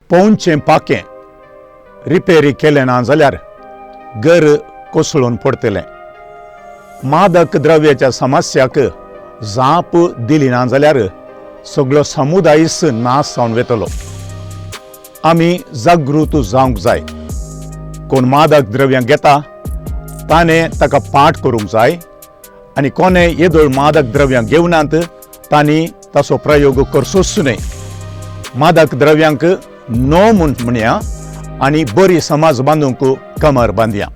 पोंवचें पाखें रिपेरी केलें ना जाल्यार घर कोसळून पडटलें. मादक द्रव्याच्या समस्याक जाप दिली ना जाल्यार सगळो समुदायच नाश जावन वतलो. आमी जागृत जावंक जाय. कोण मादक द्रव्यां घेता ताणें ताका पाठ करूंक जाय आनी कोणे येदोळ मादक द्रव्यां घेवनात तांणी ताचो प्रयोग करचोच न्हय. मादक द्रव्यांक नो म्हूण म्हणया आनी बरी समाज बांदूंक कमर बांदया.